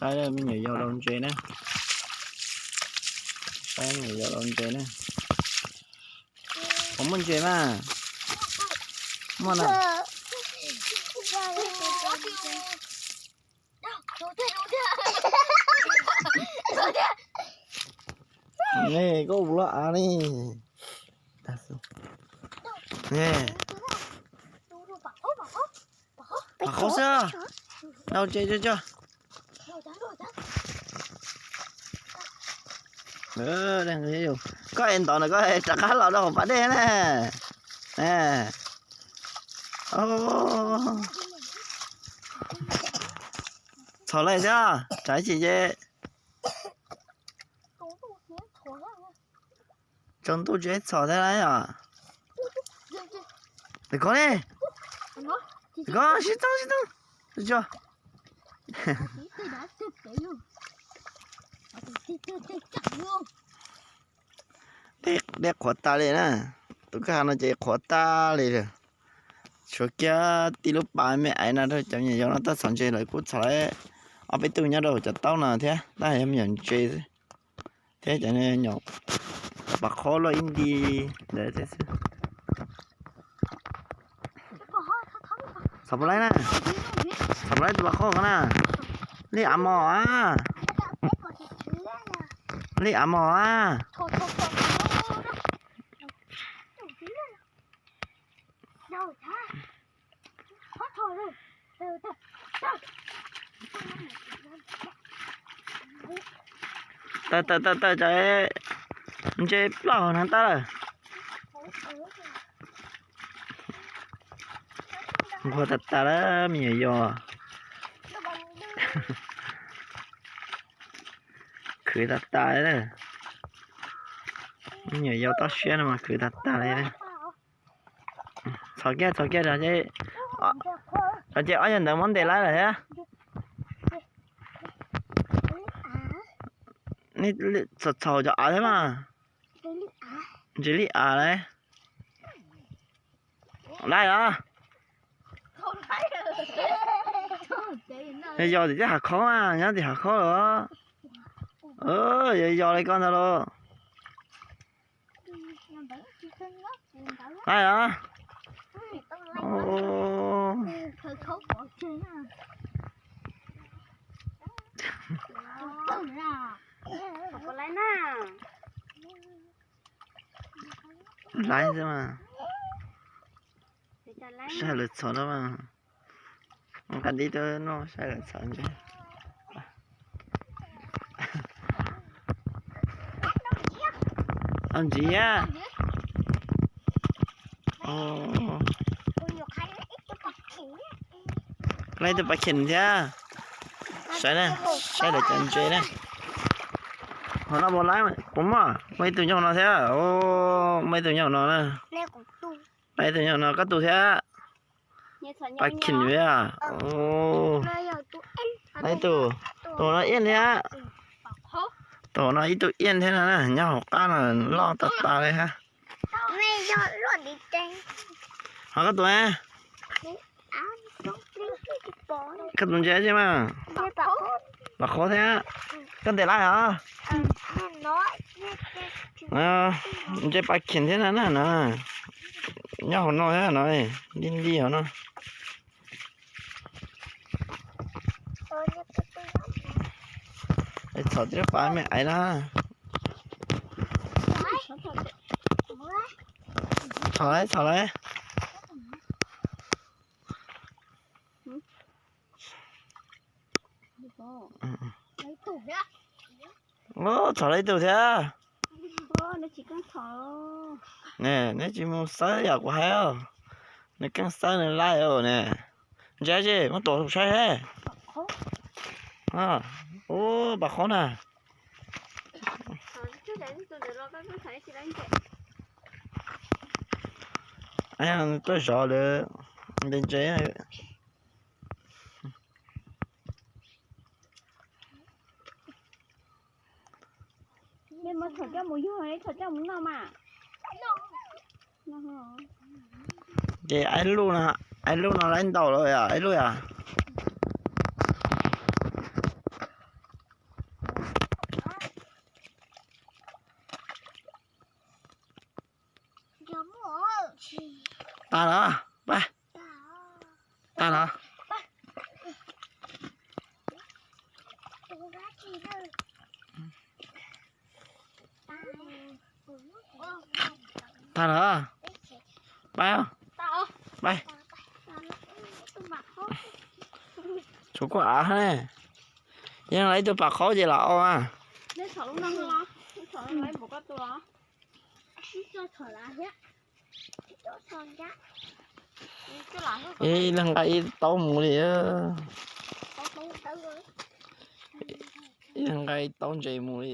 Saib me nyuam yaus daus ntses na. Saib me nyuam yaus daus ntses na. Puas muaj ntses mas? Muaj na. Ne koj ua loj av li. Ne, pam qhov xwb. Daus ntses tso tso. Koj es ntov na, koj rov qab los rau hauv pas dej na. Txhom lawm thiab, tsam ib chim ces tsaus ntuj tsis txhom thiab na yom. Kov ne, kov sib txoob sib txoob. Dej qhuav tas li na. Tus kwj ha no ces qhuav tas li lawm. Tshuav kiag tib lub pas me aiv no rau cov me nyuam yaus no tuaj txhom ntses, lawv kuj txhom lawm ob peb tug nyob rau hauv cov taub no thiab, tab yog me nyuam ntses xwb. Thiab cov nyuam pam qhob luaj ib nti ntawd thiab xwb. Txhom puas laib na? Txhom puas laib tus pam qhob ko na? Li av mos a. Li av mos a. Tawm tawm tawm tawm, cov ntses ploj hauv hneev tawb lawm. Nquag tas tas lawm me nyuam yaus. Khwv tas tas li. Me nyuam yaus toj siab no mas khwv tas tas li. Txhom kiag txhom kiag os. Ces ob yam ntawd muab ntes laib lawm thiab. Txhom txhom cov av thiab mas. Ntses li av lauj. Laib os. Yog yog tim tej hav khob mas, nyob tim hav khob los. Yog yog li koj ntag los. Laib os. Laib xwb mas. Saib lawv txhom no mas. Nqa dib tuaj noj saib lawv txhom ntses. Ntsis a. Laib ib tug pas khim thiab. Saib na, saib lawv cov ntses na. Hauv no puas laib, puas muaj, muaj ib tug nyob hauv no thiab. Muaj ib tug nyob hauv no na. Muaj ib tug nyob hauv no, koj tus thiab. Pas khim thiab. Laib ib tug, tus no iab thiab. Tus no ib tug iab thiab na, nyob hauv qab no loj tas tas li hab. Ho koj tus, koj tus ntses tsi mas. Pas qhob thiab. Koj ntes laib os. Ntses pas khim thiab na no. Nyob hauv no thiab no, li li hauv no. Txhom tib lub pas me aiv na. Txhom lauj, txhom lauj. Txhom lauj ib tug thiab. Ne, neb tsis mus xawb yam kuv hais os. Nws keej xawb nws laij os ne. Ntsia tsi, muab tuam saib seb. Ub, pas qhob na. Tuaj zov lawm nte ntses. Mej muab txhom coj mus yug, txhom coj mus noj mas. Ces aib lub no, aib lub no laib ntau lawm yom, aib lub yom. Tag lawm, pab. Tag lawm. Tag lawm. Pab, pab. Tshuav kuj av ne. Yog lawv ib tug pam qhaub ces los ua. Ib leeg nqa ib taub mus li. Ib leeg nqa ib taub ntses mus li.